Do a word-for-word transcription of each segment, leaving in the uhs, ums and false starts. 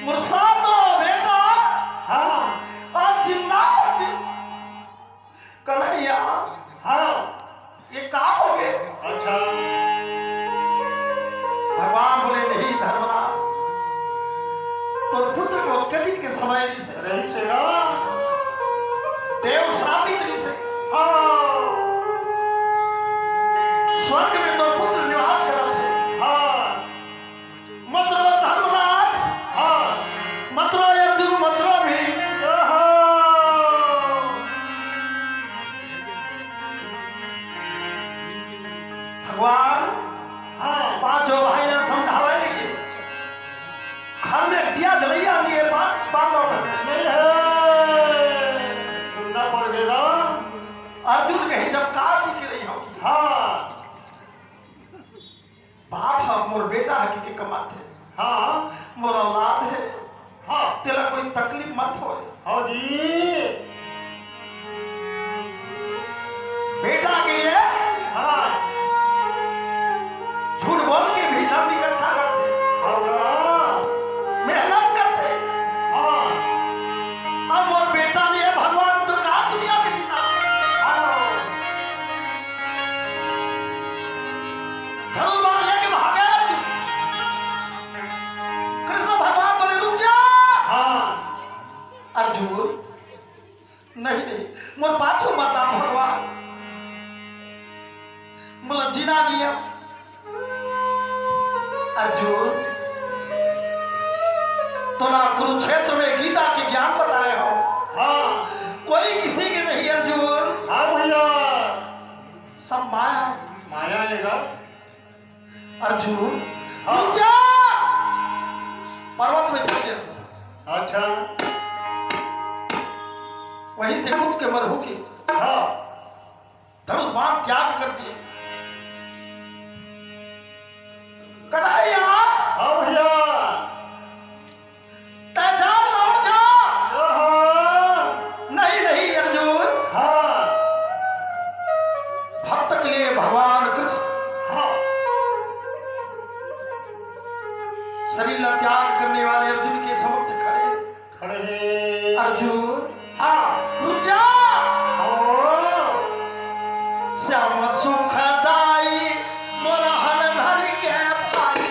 मोर सातो बेटा हाँ। आज जिंदा होती। कन्हैया हाँ। ये का होगे? अच्छा। भगवान बोले, नहीं धर्मराज, तोर पुत्र के ओतके दिन के समय रहिसे। रहिसे ना। देव श्रापित रहिसे। हाँ। स्वर्ग में तोर पुत्र निवास करत हे। हाँ। मत रो धर्मराज। हाँ। मत रो अर्जुन, मत रो भी। ओहो। भगवान हाँ। पांचों भाई ला समझावे लगे। घर में दिया जलैया नहीं है, पा-, पांडव घर में। नहीं है। सुनना पड़ गया। अर्जुन कहे, जब का जी के रही होगी। हाँ। बाप ह, मोर बेटा ह, के, के कमाथे। हाँ। मोर औलाद है। हाँ। तेला कोई तकलीफ मत होय। हाँ जी। बेटा के लिए हाँ। झूठ बोल के भी धन इकट्ठा करथे। हाँ। मेहनत करथे। हाँ। अब मोर बेटा नहीं है भगवान, तो का दुनिया में जीना? हाँ। धनुष बाण लेके भागे अर्जुन। कृष्ण भगवान बोले, रुक जा। हाँ। अर्जुन, नहीं, नहीं, मोर पाछू मत आ भगवान, मोला जीना नहीं है। अर्जुन, तोला कुरुक्षेत्र में गीता के ज्ञान बताए हो। हाँ। कोई किसी के नहीं अर्जुन। हाँ भैया। सब माया है। माया है का? अर्जुन, हाँ। रुक जा। पर्वत में चल गया। अच्छा। वहीं से कूद के मरहू के हाँ। धनुष बाण त्याग कर दिए। कन्हैया। हाँ भैया। तै जा, लौट जा। ओहो। नहीं, नहीं, अर्जुन। हाँ। भक्त के लिए भगवान कृष्ण। हाँ। शरीर ला त्याग करने वाले अर्जुन के समक्ष खड़े। खड़े हैं। अर्जुन। हाँ। रुक जा। हाँ। श्याम सुखदाई मोर हर धर के पाई।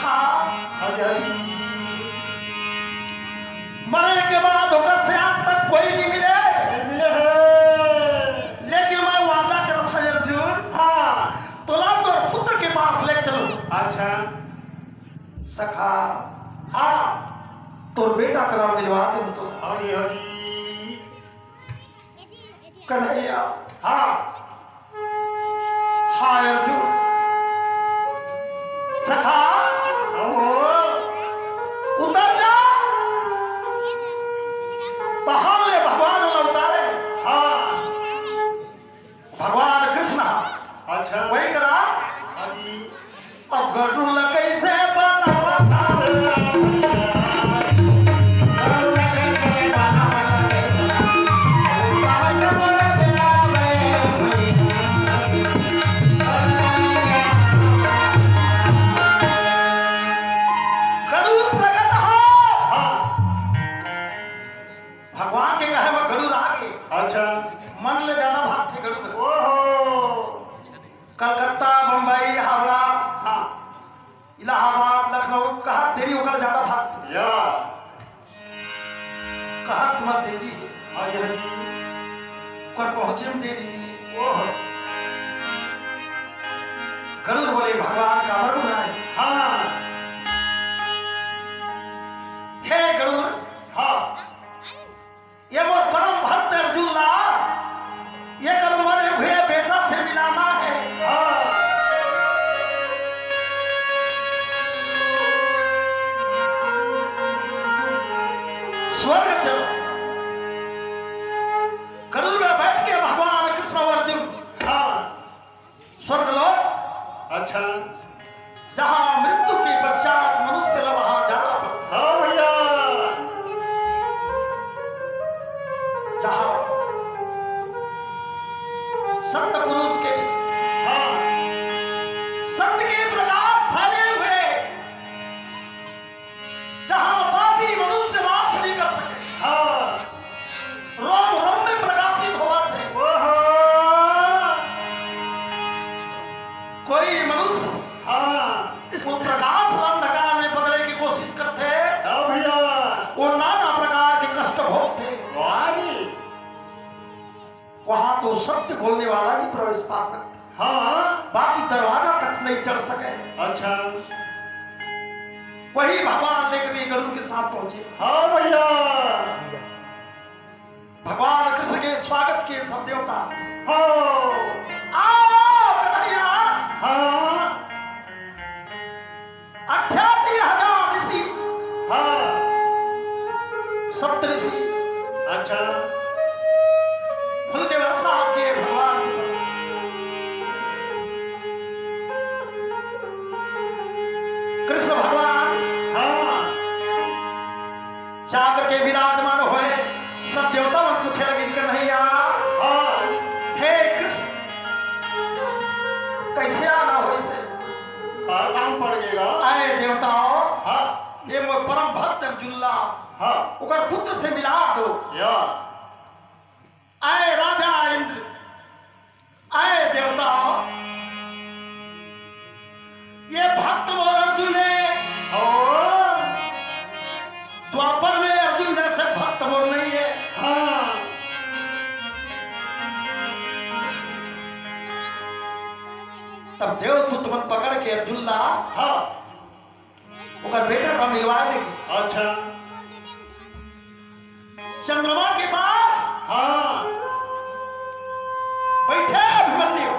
हाँ। हाँ जी, हाँ जी। मरे के बाद ओकर से आज तक कोई नहीं मिले। नहीं मिले हे। लेकिन मैं वादा करत हँव अर्जुन, हाँ। तोला तोर पुत्र के पास ले चलहूँ। अच्छा। सखा। हाँ। तोर बेटा करा मिलवा दूँ तोला। हाँ जी, हाँ जी। कन्हैया। हाँ। हाय अर्जुन। सखा। ओहो। उतर जा। पहाड़ ले भगवान ला उतारे। हाँ। भगवान कृष्ण। अच्छा। वही करा। हाँ जी। अब गरुड़ कइसे बनावत हस? गरुड़ प्रकट हो। हाँ। भगवान के कहे म गरुड़ आगे। अच्छा। मन ले ज्यादा भागथे गरुड़। ओहो। कलकत्ता, बम्बई, हावड़ा, हाँ। इलाहाबाद, लखनऊ, कहाँ देरी ओकर ज्यादा भागथे। या। कहाँ तुम्हार देरी हे? हाँ जी, हाँ जी। ओकर पहुँचे म देरी हे। ओहो। गरुड़ बोले, भगवान काबर बुलाए? हाँ। हे गरुड़। हाँ। ये मोर परम भक्त अर्जुन ला, एकर मरे हुए बेटा से मिलाना हे। हाँ। स्वर्ग चलो। गरुड़ में बैठ के भगवान कृष्ण और अर्जुन। हाँ। स्वर्गलोक। अच्छा। जहाँ मृत्यु के पश्चात मनुष्य ला वहाँ जाना पड़ता है। हाँ भैया। जहाँ सत्य पुरुष के, हाँ। सत्य के प्रकाश फैले हुए जहाँ पापी मनुष्य वास नहीं कर सके। हाँ। रोम रोम में प्रकाशित होवत हे। ओहो। कोई मनुष्य हाँ। वो प्रकाश ला अंधकार में बदले की कोशिश करथे। हाँ भैया। वो नाना प्रकार के कष्ट भोगथे। वाह जी। वहां तो सत्य बोलने वाला ही प्रवेश पा सकता है। हाँ। बाकी दरवाजा तक नहीं चढ़ सके। अच्छा। वही भगवान लेकर ये गरुड़ के साथ पहुंचे। हाँ भैया। भगवान कृष्ण के स्वागत के सब देवता। हाँ। आओ कन्हैया। हाँ। अट्ठासी हजार ऋषि। हाँ। सप्त ऋषि। अच्छा। फूल के वर्षा के भगवान। कृष्ण भगवान। हाँ। जाकर के विराजमान होए, सब देवता मन पूछे लगिन, कन्हैया। हाँ। हे कृष्ण, कैसे आना होइसे? का काम पड़ गया? आए देवताओं, हाँ। ये मोर परम भक्त अर्जुन ला, हाँ। ओकर पुत्र से मिला दो। या। आए राजा इंद्र, आए देवताओं, ये भक्त मोर अर्जुन हे। ओ। द्वापर में अर्जुन जैसे भक्त मोर नहीं हे। हाँ। तब देवदूत मन पकड़ के अर्जुन ला, हाँ। ओकर बेटा का मिलवाए लेगे। अच्छा। चंद्रमा के पास हाँ। बैठे अभिमन्यु।